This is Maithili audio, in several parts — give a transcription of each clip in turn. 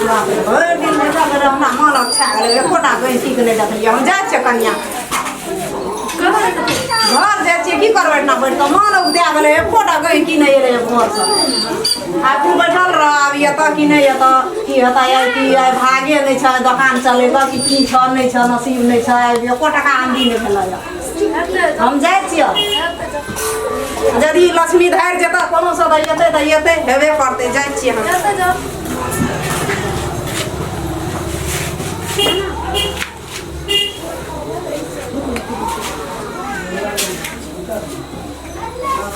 बाप रे, भरि दिन बैठल रहै हमरा मन अच्छा गेलै, एकोटा गैंचीके नहि देखलियै। हम जाइ छियै कनिया घर जाइ छियै, की करबै एहिठिना बैठ कऽ? मन उपजा गेलै, एकोटा गैंकी नहि एलै घरसँ। आब तू बैठल रह, आब एतऽ कि नहि एतऽ, की हेतै आइ, की आइ भागे नहि छै दोकान चलेबऽ कि की छऽ नहि छऽ, नसीब नहि छै, आइ एको टका आमदी नहि भेलै। हम जाइ छियै, यदि लक्ष्मी धरि जेतऽ कोनो सँ तऽ एतै तऽ एतै हेबे करतै। जाइ छियै हम।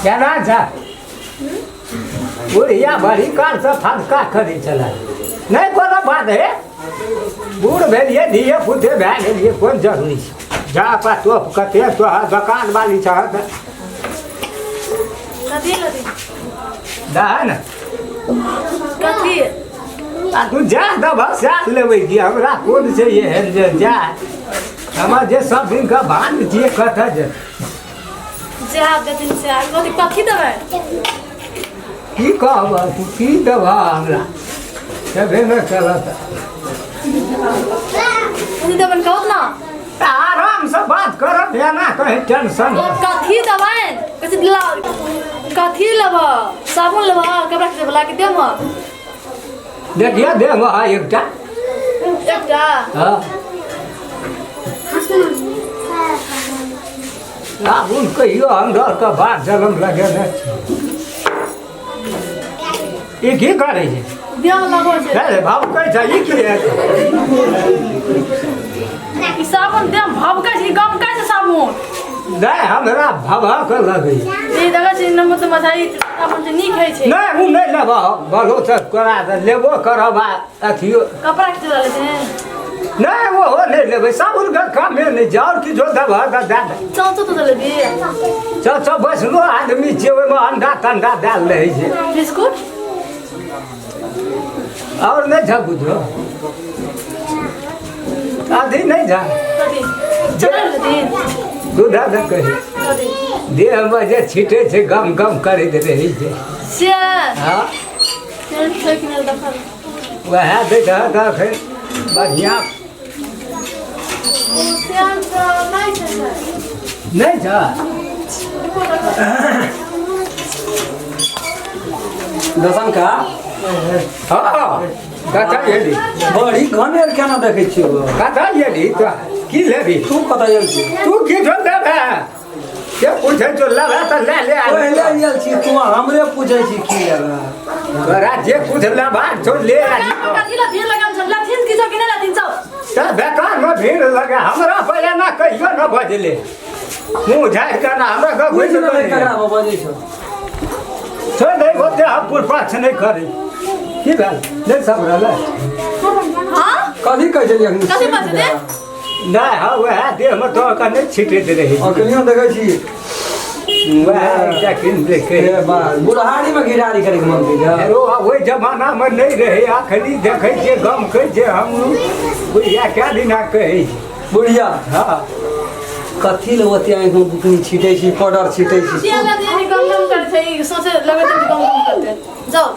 केना छै बुढ़िया? बड़ी कालसँ फदका करै छलै। नहि कोनो बात हे, बूढ़ भेलियै, धिये पुते भए गेलियै, कोन जरूरी छै? जा पा तोप कते तोहर दोकान वाली छह तऽ कथी लेबै? दह ने। कथी? आ तू जा देबह सएह लेबै की? हमरा कोन छै एहन जे जा हमर जे सब दिनके भान छियै कतऽ जेतै? जएह देथिन सएह। कथी कथी देबै? की कहबह तू, की देबह हमरा तबे ने चलत। कथी देबनि कहू ने। आरामसँ बात करब, एना कहीं टेंशन। कथी देबै? कथी कथी लेबह? साबुन लेबह, कपड़ा खींचै वला कि देबह? देखिए, देबह एकटा। एकटा? हँ, साबुन कहियो हमरा के बात जलम लगेने छी। ई की करै छै? देह लगो छै। हे भाव कहै छै, ई की है? ई साबुन देह भभकै छै, ई गमकै छै साबुन। नहि, हमरा भभक लगै। ई देखै छी नम्बर तऽ मछाई साबुन छै, नीक होइ छै। नहि, ओ नहि लेबह, बलो तऽ तोरा तऽ लेबो करब आ अथियो। कपड़ा खींचै वाला लेते हैं? नहि, ओहो नहि लेबै, साबुनके कामे नहि छै, आओर किछो देबह तऽ दए दे। चौचो तो लेबी? चल चल, बैसलो आदमी छियै, ओहिमे अंडा तंडा देल रहै छै। बिस्कुट? आओर नहि छै बुझो, अथी नहि छै। कथी चॉकलेट लेथिन? दूध दे कही। कथी? देहमे जे छिटै छै, गम गम करैत रहै छै। से? हँ। छै कि नहि देखल। वएह दैत रहत एखन बढ़िआँ। ओ श्याम तऽ नहि छै सर। नहि छै। दर्शन का। हँ, कतऽ गेली? बड़ी घनेर केना देखै छियै गो? कतऽ गेली? तो की लेबी? तू कतऽ गेल छी? तू की जो लेबे के पूछै छौ? लेबे तऽ ले ले। पहिले गेल छी, तू हमरे पूछै छी की लेबै? तोरा जे कुछ लेबा छौ ले आ। कथी ला भीड़ लगल छै? लथिन किछो कि नहि लथिन सब? तऽ बेकारमे भीड़ लगे हमरा पर एना कहियो न बजले, मुँह झाड़ि कऽ ना हमरा के बुझि घुसि नहि ककरा पर बजै छौ। छोड़ि दे, ओते हम पुरपाछ नहि करी। की भेल, नहि सब रहलै? हाँ। कथी कहै छलियै अखनी? कथी बजलै? नहि, हँ, वएह देहमे दऽ कऽ नहि छिटैत रहै। अखनियो देखै छी। वएह एकटा कीन देखै। हे बा, बुढ़ारीमे घिरारी करैके मन होइ छै। हेरो, ओहि जमानामे नहि रहै, अखनी देखै छियै गम कहै छै। हम बुढ़िया कए दिना कहै छै। बुढ़िया? हँ। कथी ले ओते आँखिमे बुकनी छिटै छी, पाउडर छिटै छी? किया लथिन? गम गम करै छै ई, सोचे लगै छै गम गम करतै। जाउ।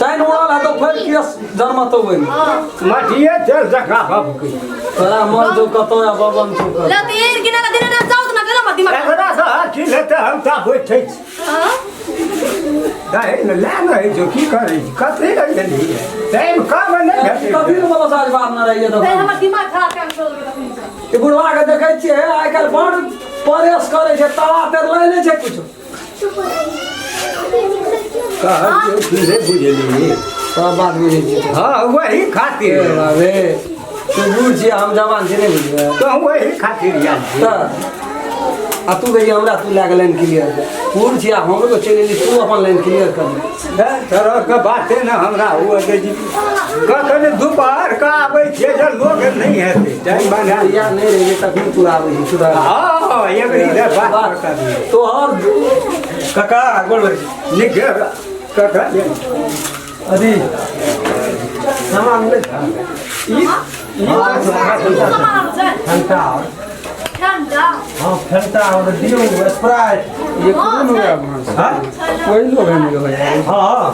चाइन उड़ल है तऽ फेर केस जन्मतौ ओहिमे। हाँ। मटिए तेल जकाँ भभकै। तोरा मन छौ कतौ आ बबन छौ कतौ। लथिन कि नहि लथिन? ना जाउ तऽ ना केना मत दिमाग। एकरा सँ की लेतै? हम तऽ बैठै छी। हाँ। दही ने लए ने होइ छौ, की करै छी? कथी लए गेलियै? टाइम कम नहि भेटै। कथी ले बोलो साज बात न रहिए फेर तऽ हमर दिमाग खराब कए कऽ छोड़ देलकै तखन से। ई बुढ़वा के देखै छियै, आइ काल्हि बड़ परेश करै छै, तवा तर लै नहि छै कुछो। कहलियौ कि नहि बुझलियै? सब बात बुझै छियै। हँ, वही खातिर। ए बाबे, तू बूढ़ छियै, हम जवान छियै, नहि बुझबै? तऽ वही खातिर आयल छी। तऽ आ तू कहियै हमरा, तू लए कऽ लाइन क्लियर कर। बूढ़ छियै, हमरो चलि एली, तू अपन लाइन क्लियर कर। हे, तरहके बाते ने हमरा हुए दै छी। कखन दुपहर के आबै छियै जे लोक नहि हेतै टाइम बना। या नहि रहै तखन तू आबै छी सुधार। हँ, एबरी रे बात करी। तोहर काका गोड़ लगै छी। नीक कखन अथी सामान नहि छह? ई ई सामान आबै छै। ठंडा। फेंटा। हाँ फेंटा और दियो स्प्राइट। ये कौन हो गया वहाँ से? हाँ कोई लोग है नहीं भैया। हाँ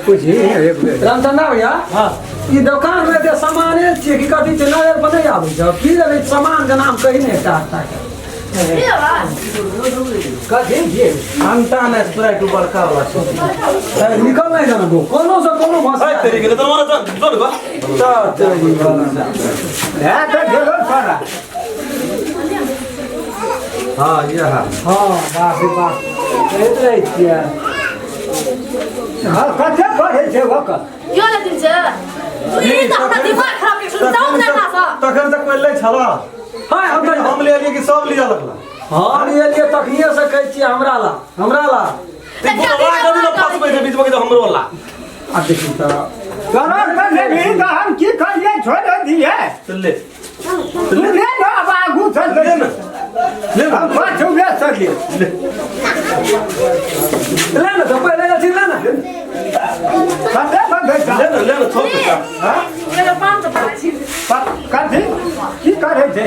कुछ ही है एक बेर। रामचंद्र भैया, हाँ ई दुकान में ते सामाने छियै कि कथी छै, नजर पर नहि आबै छै। की लेबै सामान के नाम कही ने एकटा एकटा के। की लेबै? कथी छियै? फंटा ने स्प्राइट बड़का वाला छै। ए, निकल नहि जाना गो, कोनो से कोनो भाषा। है तेरी के तो मारा चल बा। तऽ तेरी वाला। है तऽ गेलो तोरा। हाँ ये है। हाँ बाप रे बाप, कहैत रहै छियै। हाँ कते पढ़ै छै ओकर? यो लेथिन से तू ई तऽ हमरा दिमाग खराब कर छौ, जाउ ने एना सँ। तखन तक कोई लै छला। हाँ हम तऽ हम ले लिए कि सब लिया लगला। हम एलियै तखनिए से कहै छियै हमरा ला, हमरा ला। ते बुढ़वा कभी न फंसबै छै बीच में कि हमरो ला। आ देखी तऽ तोरा तऽ लेबही तऽ हम की करियै, छोड़ि दियै। तो ले तू ले ने, आब आगू चल ले ना, ले ना। हम पाछू बे चलिए। ले ने तऽ पहिले अथी ले ने। कते बंधै छै? ले ना, ले ना, छोड़ दे। हाँ? एगो 500 पाइ छी। कथी की करै छै?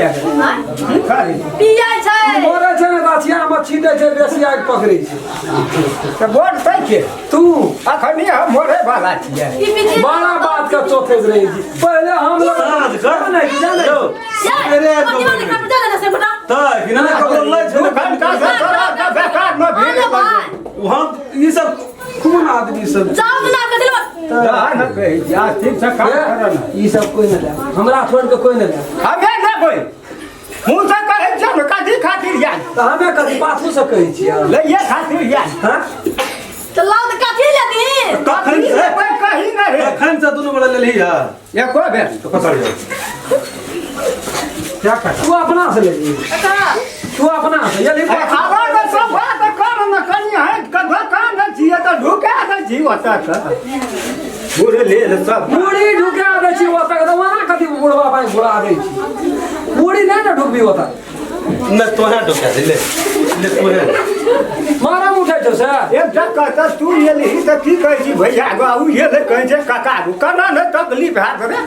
की करै? पियै छै। मरै छै ने गाछिया मे छीटै छै, बेसी आगि पकड़ै छै। तऽ बोर्ड तै के तू अखनी हम मरे वाला छियै। ई पितिए बड़ा बात के चौथे रहै छी। पहिले हम लोग साँझ कर। नहि जानै। यो, सवेरे हमर दिमाग खराब जा ले से बेटा। तऽ कि ना ककरो लै छै दू घंटा से तोरा के बेकार में भीड़ अरे भाई। वहाँ ई सब कोन आदमी सब? जाउ ने कथी लेबै? जा न कहै छी, आज ठीक से काम कर ने। ई सब कोई नहि ले, हमरा छोड़ के कोई नहि ले। हमे लेबै, मुँह से कहै छियै ने, कथी खातिर याद? तऽ हमे कथी पाछू से कहै छियै? लैये खातिर याद। हाँ? तऽ लाउ तऽ कथी लेथिन? कथी लेबै कही नहि। तखन से दुनू गोरा लेलही है। एको बेर। तो पकड़ जाओ। क्या कर? तू अपना से लेली, ककरा? तू अपना से यदि आबै ने सब बात कर ने, कनि हटि कऽ दोकान छियै तऽ ढुका दै छी ओतऽ के। बूढ़ लेल सब मुड़ी ढुका दै छी ओतऽ के, तऽ ओना कथी बुढ़वा पानि घुरा दै छी? मुड़ी नहि ने ढुकबी ओतऽ। नहीं तोहे ढुका दे, ले ले तोहे। मारम उठै छौ से। एकटा कहतऽ तू एलही तऽ की कहै छी भैया गो, आ उ एलै कहै छै काका गो, केना नहि तकलीफ हैत रे?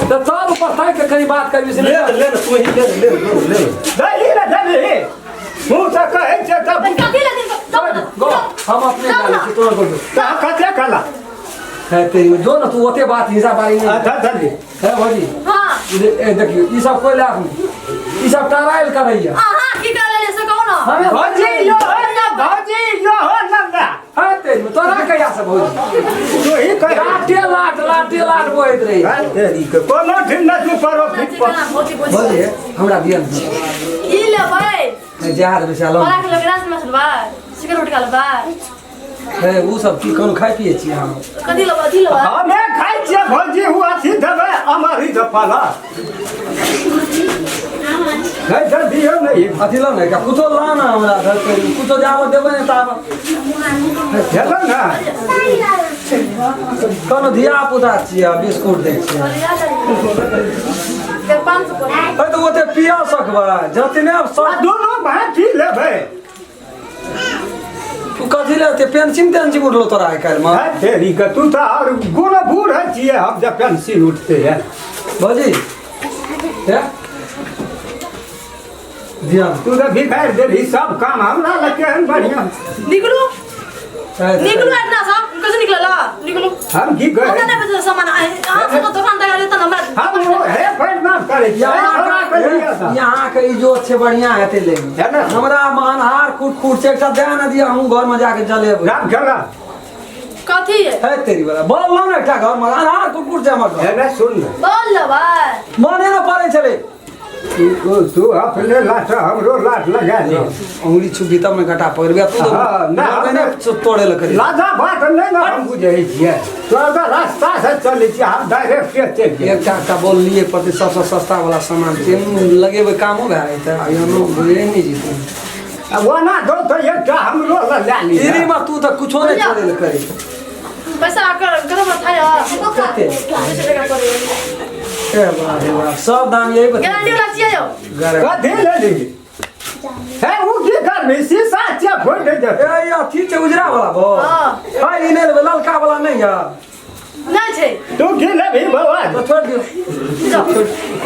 तऽ चल ऊपर ताकि के कनि बात करबी से। ले ले ले तू ही ले ले ले ले। दही रे दही, मुँह से कहै छै तऽ तऽ कथी लेथिन? जाउ ने। गो, हम अपने जा लै छी, तोरा गो। तऽ कते कहला? है तेरी जो ने तू ओते बात हिसाब बारी नहीं। अच्छा चली। है भौजी। हाँ। ए देखियो ई सब कोई लाभ नहीं, ई सब टरायल करैया। अहाँ की कर लेलियै से कहू ने। हमे भौजी यो हो ना, भौजी यो हो ना ना। है तेरी तोरा कहिया से भौजी? तू ही कह। लाटे लाट लाटे लाट बोहैत रही। है तेरी के कोनो ठीक न तू परो फिट पर। भौजी भौजी भौजी हमरा दिया ने। की लेबै? नहीं, जा देबै से आलो। बड़ा के लेबै, रास मसलबा, चिकन रोटी खा लेबै। है उ सब की कोनो खाइ पिए छी अहाँ? कथी लेबै? अथी लेबै? हमे खाइ छियै भौजी, उ अथी देबै अमरी जे फल। नहीं तऽ दियौ ने ई। अथी लाउ ने, एकटा कुछो ला ना हमरा घर पे, कुछो जाबऽ देबै ने ताबऽ। हेलो ने। कोनो धिया पुता छियै, बिस्कुट दै छियै। 500 पड़ै। है तऽ ओते पिया सकबै जतने सब। दुनू भाय की लेबै? तू कथी ले ओते पेंसिल तेंसिल उठलो तोरा आइ काल्हि मे? है तेरी के तू तऽ और गुण बूढ़ है छियै, हम जब पेंसिल उठते है। भौजी हे दिया। तू तऽ बिगाड़ि देलही सब काम, हमरा लग केहन बढ़िआँ। निकलू निकलू एतना सँ, कैसे निकलल? निकलू। हम की कहै? हमरा नहि बेचै सामान, अहाँ सब दोकान दगा लेत ने हमरा। हम हे परिणाम करै छियै, यहाँ के यहाँ के इजोत छै बढ़िया हेतै ले। है ने? हमरा मनहार कूट कूट छै, एकटा दए ने दिअ, हमहूँ घर में जाके जलेबै। राम खेला। कथी? है तेरी वाला बोल लो ने, एकटा घर में अन्हार कूट कूट छै हमर घर। है ने, सुन ने। बोल लेबै। मने ने पड़ै छलै। तू तू अपने लाठ हमरो लाठ लगा ले। अंगुली छुपी तब ने घटा पकड़बे तू तो। हाँ, ना, नहीं तोड़े ल करी। लाजा बात नहीं ना हम बुझै छियै, तोरा तऽ रास्ता से चलै छियै, हम डायरेक्ट से चलि गेलियै। एकटा एकटा बोल लिए पड़तै, सबसँ सस्ता वाला सामान छै, लगेबै कामो भए जेतै, आ एनो बुझे नहि जेतै। आ ओना दौ तऽ एकटा हमरो लए लए लिअ। फ्री में तू तऽ कुछो नहीं तोड़े ल करी। पैसा कर कतऽ थाय? कते? 200 टका पड़ै। ए बाप रे बाप, सब दाम यही बता। गारंटी वाला छियै यौ। कथी लेली हे? उ की करबी? शीशा छियै, फोड़ि दै जेतै। ए ई अथी छै उजरा वाला बो। हाँ। हां ई नहि लेबै, ललका वाला नहि यऽ। नहि छै। तू की लेबही बौआ? तो छोड़ दियौ। जाउ।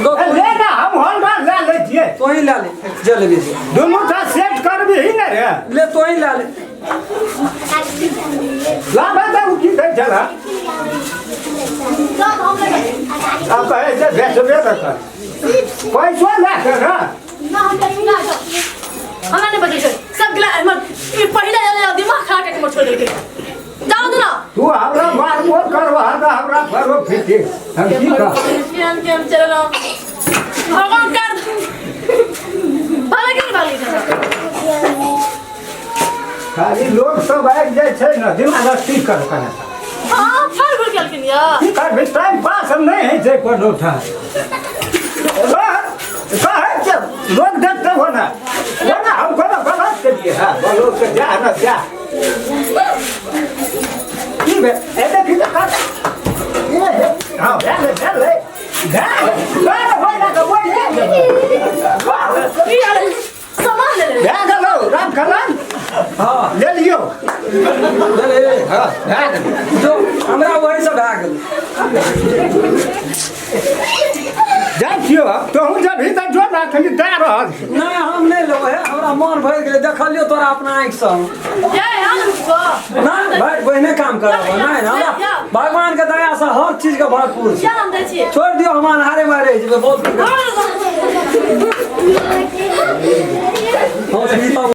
गो। ए, ले ना, हम होंडा लए लै छियै। तू ही लए ले जे लेबी से। दुनू टा सेट करबी ने रे। ले तू ही लए ले। लाबे तऽ ओ की दै छला? आब कहै छै बेचबे तऽ कर, पैसो लए कऽ ने। हमरा नहि बजै छै सब गेला। हमर ई पहिले एलै, दिमाग खराब करके हमर छोड़ि देलकै। जाउ तो ना। तू हमरा मारबो करबह तऽ हमरा फरो फिटी, हम की कहब? केहन केहन चललहुँ, भगवान कर भले के भागली। खाली लोग सब आबि जाइ छै ने, दिमाग अस्थिर कर कने। हाँ, फर घुर गेलखिन या। की करबी, टाइम पास हम नहि होइ छै कोनो ठाम। कहै छै लोग देखते हो ने, हो ने, हम कोनो गलत केलिए? हाँ, लोग के जा न जा की भेल? ए देखी तऽ कत। हाँ, भेल भेल भेल भेल होइ ना तऽ ओहि। की हाल सामान ले ले। भए गेलौ राम खलन। हाँ। ले लियौ। ले ले। हाँ, भए गेलै। जो, हमरा वही सब भए गेलै। जाइ छियौ हम, तोहूँ जबही तऽ जो ने, एखन दए रहल छी। नहि, हम नहि लेबै हे, हमरा मन भरि गेलै, देखलियौ तोरा अपना आँखिसँ। ये हम रुको। नहि भाइ, ओहने काम करब नहि। हमरा भगवान के दया से हर चीज के भरपूर छै। क्या हम दै छियै? छोड़ि दियौ, हम अन्हारे मे रहि जेबै। बहुत। हाँ। हँ।